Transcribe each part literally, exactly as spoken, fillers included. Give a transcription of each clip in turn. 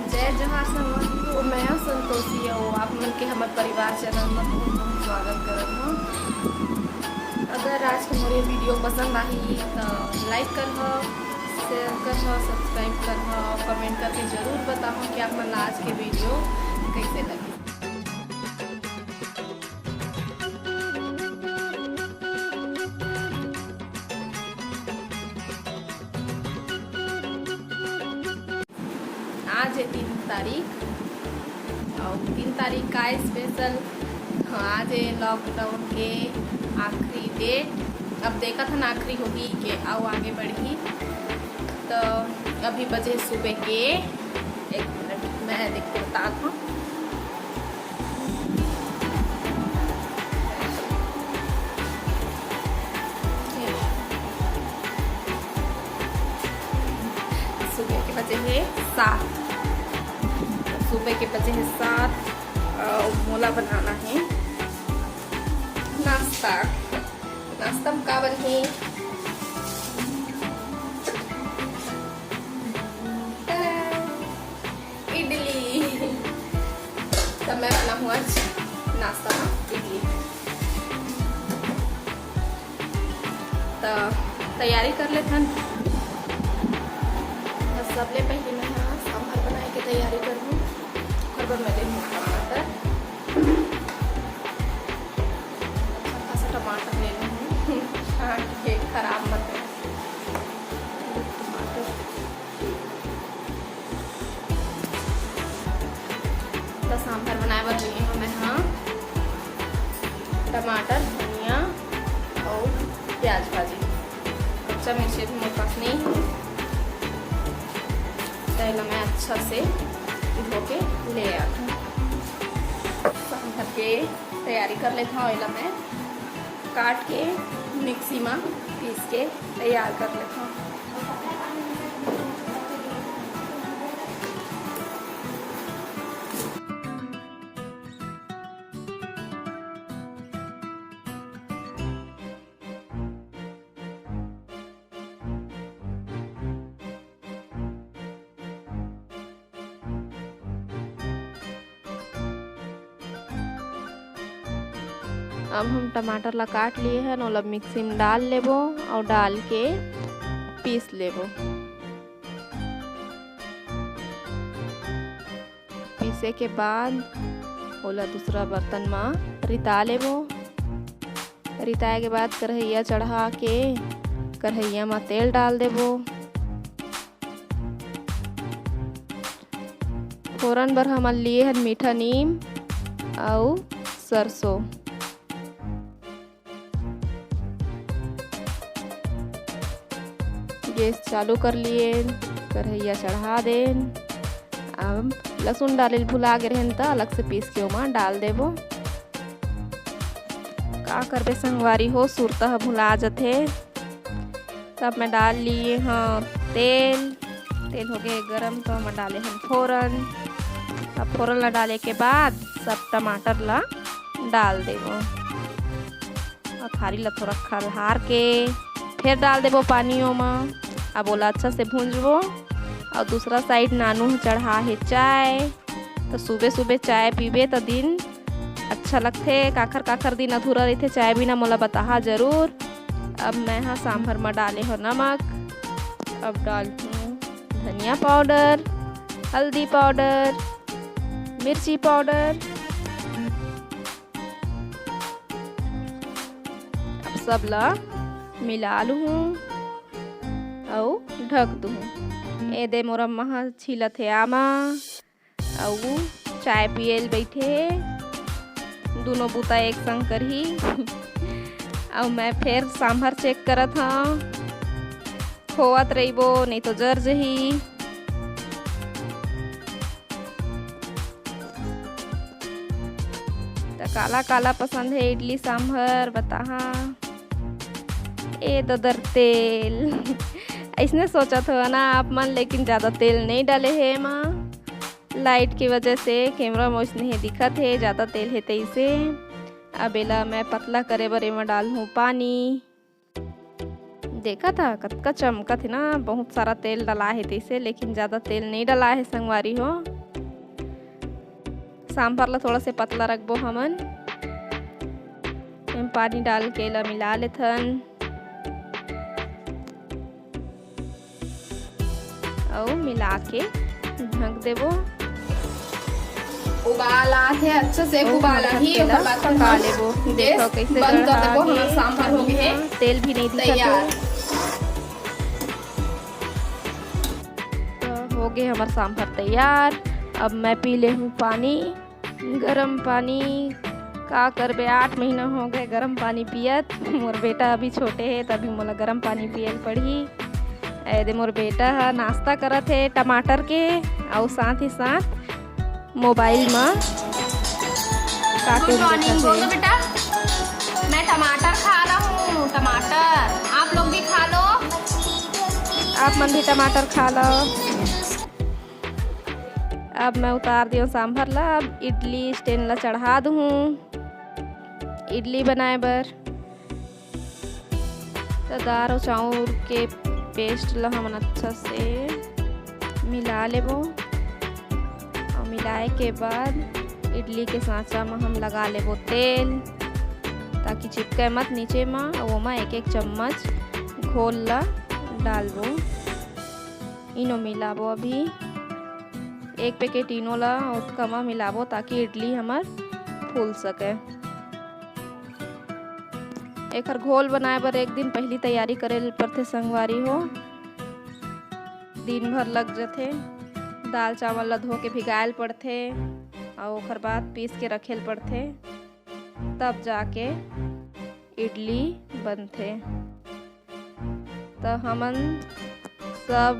जय जोहार संगवारी हो, मैं हूँ संतोषी अउ आप मन के हमर परिवार चैनल में बहुत बहुत स्वागत करत हूँ। अगर आज के मोर ये वीडियो पसंद आही तो लाइक करहव, शेयर करहव, सब्सक्राइब करहव, कमेंट करके जरूर बताहव कि आप मन ला आज के वीडियो कैसे लगे। आज है तीन तारीख, अउ तीन तारीख का स्पेशल, हाँ, आज है लॉकडाउन के आखिरी डेट। अब देखत हन आखिरी होही के अउ आगे बढ़ही। तो अभी बजे सुबह के, एक मिनट मैं देख के बतात हूँ। सुबह के बजे हे सात, सुबह के बजे हे सात। अउ मोला बनाना हे नाश्ता। नाश्ता में का बनही? इडली। तो मैं बनाहूँ आज नाश्ता में इडली। तो तैयारी कर लेथन। तो सबले पहले मैं ह सांभर बनाए के तैयारी करहूँ। ओकर बर मैं लेहूँ टमाटर, अच्छा खासा टमाटर ले लेहूँ, छांट के, खराब मत हो टमाटर। त सांभर बनाए बर लिए हूँ मैं ह टमाटर, धनिया अउ प्याज भाजी। कच्चा मिर्ची भी मोर पास नहीं है, तो एला मैं अच्छा से धो के ले आत हूँ। सांभर के तैयारी कर लेत हूँ। एला मैं काट के मिक्सी में पीस के तैयार कर लेत हूँ। अब हम टमाटर ला काट लिए हन, ओला मिक्सी में डाल लेबो अउ डाल के पीस लेबो। पीसे के बाद ओला दूसरा बर्तन म रिता लेबो। रिताए के बाद कढ़ैया चढ़ा के कढ़ैया म तेल डाल देबो। फोरन बर हमन लिए हन मीठा नीम अउ सरसों। गैस चालू कर लिए, कढ़ैया चढ़ा देन। अब लहसुन डाले ल भुला गे रहेन त अलग से पीस के ओमा डाल देबो। का करबे संगवारी हो, सुरता ह भुला जथे। तब मैं डाल लिए हूँ तेल, तेल हो गए गरम तो मैं डाले हूँ फोरन। अब फोरन ला डाले के बाद सब टमाटर ला डाल देबो। अउ थारी ला थोड़ा खल्हार के फिर डाल देबो पानी ओमा। अब ओला अच्छा से भूंजबो। अउ दूसरा साइड नानू ह चढ़ा हे चाय। तो सुबह सुबह चाय पीबे तो दिन अच्छा लगथे। काखर काखर दिन अधूरा रहिथे चाय बिना, मोला बताहा जरूर। अब मैं ह सांभर म डाले हो नमक। अब डालहूँ धनिया पाउडर, हल्दी पाउडर, मिर्ची पाउडर। अब सब ला मिला लूहूँ अउ ढक दूहूँ। ए दे मोर अम्मा ह छीलत हे आमा अउ चाय पिए ल बइठे हे। दूनों बूता एक संग करही। अउ मैं फेर सांभर चेक करत हव, खोवत रहिबो, नहीं तो जर जही। त काला काला पसंद हे इडली सांभर, बताहा। ए ददर तेल। अइसने सोचत हो ना आप मन, लेकिन ज्यादा तेल नहीं डाले हे एमा। लाइट के वजह से कैमरा में ओइसने हे दिखत हे, ज्यादा तेल हे तइसे। अब एला मैं पतला करे बर एमा डालहूँ पानी। देखत हा कतका चमकत हे ना, बहुत सारा तेल डला हे तइसे, लेकिन ज्यादा तेल नहीं डला हे संगवारी हो। सांभर ला थोड़ा से पतला रखबो हमन। एम पानी डाल के एला मिला लेथन। अउ मिला के ढक देबो। उबाल आथे, अच्छा से अउ उबाल आही, ओकर बाद पका लेबो। देखो कैसे बंद कर देबो, हमर सांभर हो गे हे, तेल भी नहीं दिखत हे। तो हो गे हमर सांभर तैयार। अब मैं पी ले हूँ पानी। गरम पानी का करबे, आठ महीना हो गए गरम पानी पियत। मोर बेटा अभी छोटे हे, तभी मोला गरम पानी पियल पड़ही। ए दे मोर बेटा ह नाश्ता करत हे टमाटर के, अउ साथ ही साथ मोबाइल म cartoon देखत हे। बोलो बेटा, मैं टमाटर खा रहा हूँ, टमाटर। आप लोग भी खा लो। आप मन भी टमाटर खा लो। अब मैं उतार दियो सांभर ला। अब इडली stand ला चढ़ा दूहूँ इडली बनाए बर। त दार अउ चाउर के paste ला हमन अच्छा से मिला लेबो। अउ मिलाए के बाद इडली के सांचा म हम लगा लेबो तेल, ताकि चिपके मत नीचे म। अउ ओमा एक एक चम्मच घोल ला डालबो। इनो मिलाबो, अभी एक packet इनो ला ओतका म मिलाबो, ताकि इडली हमर फूल सके। एखर घोल बनाए बर एक दिन पहिली तैयारी करे ल परथे संगवारी हो। दिन भर लग जथे। दाल चावल ला धो के भिगाए ल पड़थे, अउ ओखर बाद पीस के रखे ल पड़थे। तब जाके इडली बनथे। त हमन सब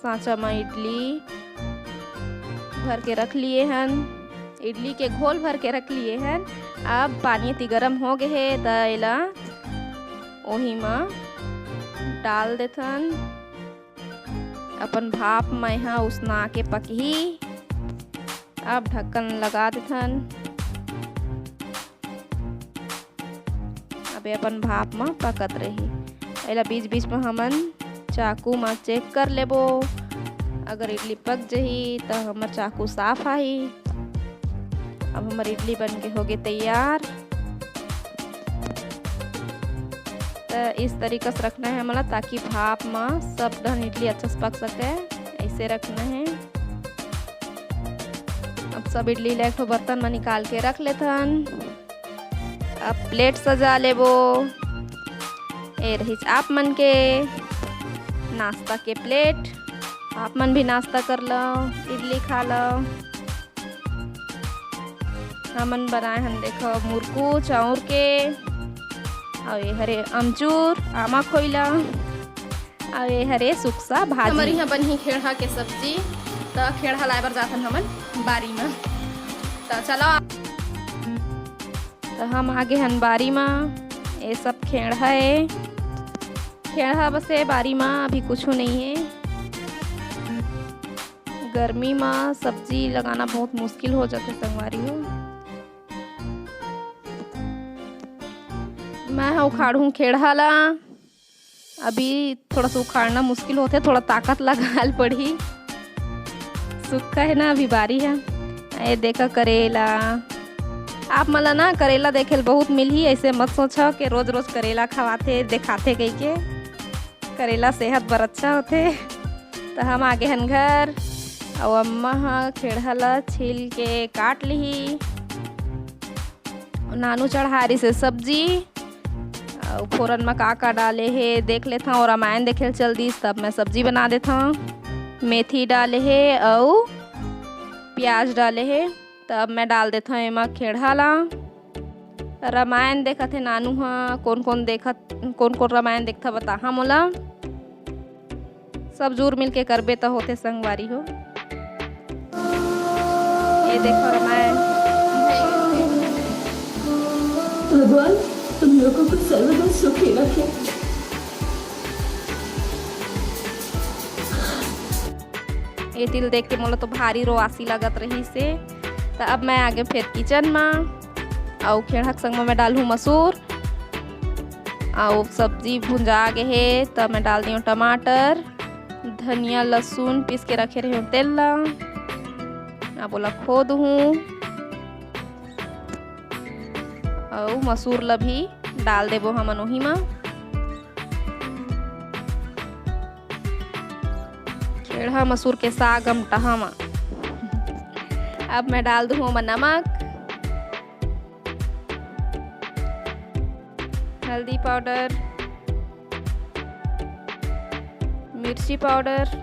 सांचा म इडली भर के रख लिए हन। इडली के घोल भर के रख लिए हन। अब पानी अति गरम हो गे हे, त एला ओही म डाल देथन। अपन भाप म एहा उसना के पकही। अब ढक्कन लगा देथन। अब ए अपन भाप म पकत रही। एला बीच-बीच म हमन चाकू म check कर लेबो। अगर इडली पक जही, त हमर चाकू साफ आही। अब हमर इडली बन के होगे तैयार। त इस तरीका से रखना है हमला, ताकि भाप म सब डहन इडली अच्छा से पक सके, ऐसे रखना है। अब सब इडली ला एक ठो बर्तन म निकाल के रख लेथन। अब plate सजा लेबो। ए रहिस आप मन के नाश्ता के plate, आप मन भी नाश्ता कर लो, इडली खा लो। हमन बनाए हन, देखो, मुरकू चाउर के, अउ ए हरे अमचूर, आमा खोइला, अउ ए हरे सुकसा भाजी। हमर इहाँ बनही खेड़हा के सब्जी, त खेड़हा लाए बर जाथन हमन बारी म। त चलो, त हम आगे हन बारी म। ए सब खेड़हा ए, खेड़हा बस ए, बारी म अभी कुछू नहीं है। गर्मी म सब्जी लगाना बहुत मुश्किल हो जाथे संगवारी हो। मैं ह उखाड़हूँ खेड़हा ला। अभी थोड़ा सा उखाड़ना मुश्किल होथे, थोड़ा ताकत लगाल पड़ही। सुक्खा है ना अभी बारी है। ए देखा करेला, आप मन ला ना करेला देखे ल बहुत मिलही, ऐसे मत सोचा कि रोज रोज करेला खवाथे देखाथे कहिके। करेला सेहत बर अच्छा होथे। त हम आगे हन घर, अउ अम्मा ह खेड़हा ला छील के काट लिही। नानू चढ़ा रिसे सब्जी, अउ फोरन म का का डाले हे देख लेथव। अउ रामायण देखे ल चल दिस, तब मैं सब्जी बना देथव। मेथी डाले हे अउ प्याज डाले हे। त अब मैं डाल देथव एमा खेड़हा ला। रामायण देखत हे नानू ह, कोन कोन देखत, कोन कोन रामायण देखथव बताहा मोला। सब जुर मिल के करबे त होथे संगवारी हो। ये देखो रामायण। भगवान तुम लोगों को सर्वदा सुखी रखे। ये तिल देख के मोला तो भारी रोआसी लगत रहिस हे। त अब मैं आगे फेर किचन म, अउ खेड़हा के संग म मैं डालहूँ मसूर, अउ सब्जी भुंजा गे हे, त मैं डाल दियों टमाटर, धनिया, लहसुन पीस के रखे रहियों तेल ला। अब ओला खो दूहूँ। अउ मसूर ला भी डाल देबो हमन ओही मा। खेड़हा मसूर के साग अमटहा मा। अब मैं डाल दूँ ओमा नमक, हल्दी पाउडर, मिर्ची पाउडर।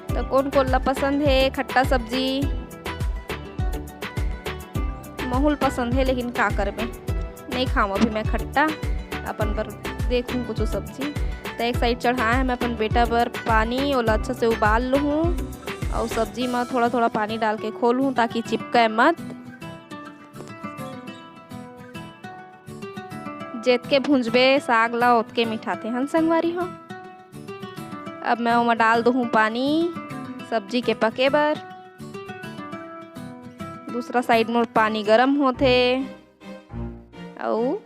तो कोन कोन ला पसंद हे खट्टा सब्जी? महू ल पसंद हे, लेकिन का करबे, नइ खांव अभी मैं खट्टा। अपन बर देखूं कुछ सब्जी। तो एक साइड चढ़ाए हे मैं अपन बेटा बर पानी, ओला अच्छा से उबाल लूहूं। अउ सब्जी म थोड़ा थोड़ा पानी डाल के खोलहूं, ताकि चिपके मत। जेतके भूंजबे साग ला, ओतके मिठाथे हन संगवारी हो। अब मैं ओमा डाल दूहूं पानी सब्जी के पके बर। दूसरा साइड मोर पानी गरम होथे अउ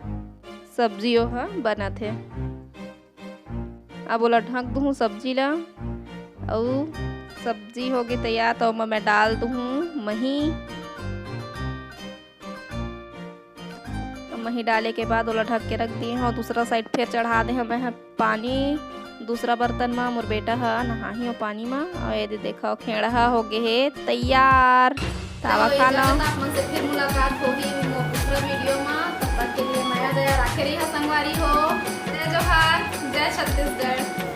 सब्जियों ह बनत हे। अब ओला ढक दूहूं सब्जी ला, अउ सब्जी होगे तैयार, तो ओमा मैं डाल दूहूं मही। मही डाले के बाद ओला ढक के रख दिए हंव। दूसरा साइड फेर चढ़ा दे हंव मैं ह पानी दूसरा बर्तन म। मोर बेटा ह नहाही ओ पानी म। अउ ये दे देखव, खेड़हा होगे हे तैयार। तावा तो खा लो। इजाजत, आप मन से फिर मुलाकात होही मोर दूसरा वीडियो म। तब तक के लिए मया दया राखे रहिहा संगवारी हो। जय जोहार, जय छत्तीसगढ़।